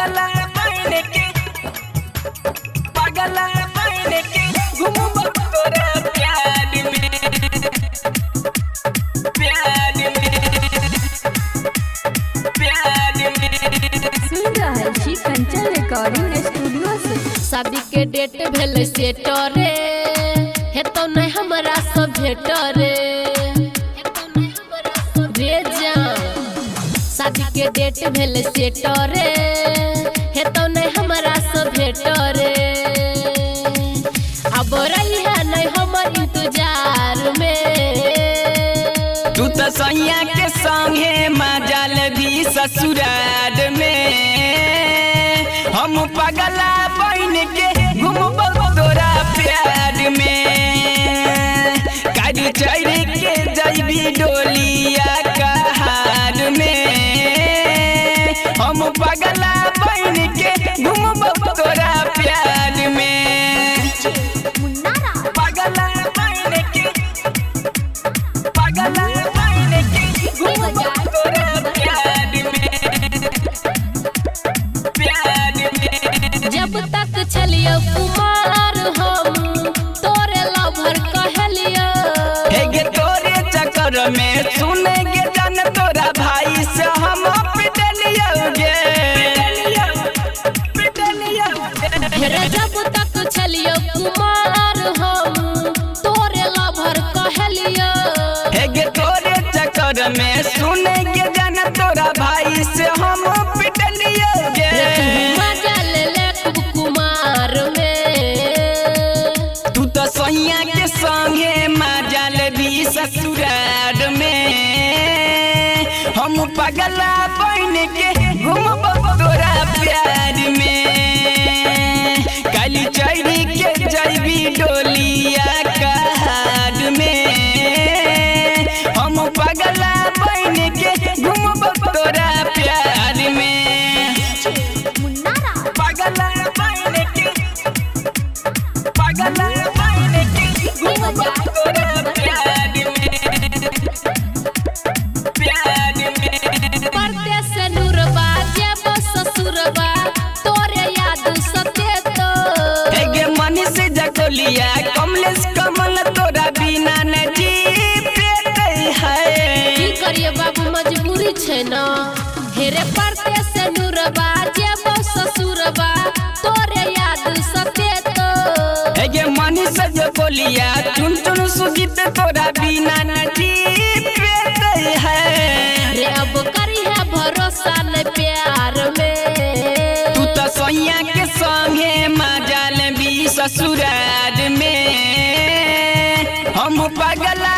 पागल बन के, पागल बन के घूमब तोरा प्यार में, प्यार में, प्यार में। सुन रहल छी कंचन रिकॉर्डिंग स्टूडियो से। शादी के डेट भेल सेट रे, हेतौ नहीं हमरा सब भेट रे, रे जान। शादी के डेट भेल सेट रे, हेतौ नहीं हमरा सब भेट रे। अब रही है नहीं हमर इंतजार में। तू तो सैया के संगे मजाल भी ससुराल में, हम पगला बन के घूमब तोरा प्यार में। गाड़ी चढ़ के जैबी डोलिया कहार में, हम पगला बन के घूमब तोरा प्यार में। पागल बन के, पागल बन के घूमब तोरा प्यार में, प्यार में। जब तक छलियो कुमार हम तोरे लभर कहलियो, हे गे तोरे चक्कर में सुने गे जान तोरा भाई से हम पिटलियो गे, पिटलियो। हेरे जब तक छलियो कुमार हम तोरे लभर कहलियो, हे गे तोरे चक्कर में सुने गे जान तोरा भाई से हम पिटलियो गे। रे तू मजा ले ले खूब कुमार में। तू तो सैया के संगे मजाल भी ससुराल में, हम पगला बन के घूमब तोरा प्यार में। काली चढ़ के जैबी डोलिया कहार में, हम पगला बन के घूमब तोरा प्यार में। पागल बन के, पागल बन के घूमब तोरा प्यार में, प्यार में। परदेस नूरबा जेब ससुरबा तोरे याद सतेतो, हे गे मनीष जकोलिया कमलेश कमल तोरा बिना न जी पेतै है। की करिए बाबू मजबूरी छै न। हेरे परदेस नूरबा जेब ससुरबा तोरे याद सतेतो, हे गे मनीष जकोलिया चुन चुन सुजीत तोरा बिना न जी पेतै है। रे अब करी है भरोसा न प्यार में। तू तो सैया के संगे मजाल भी ससुराल में, हम पगला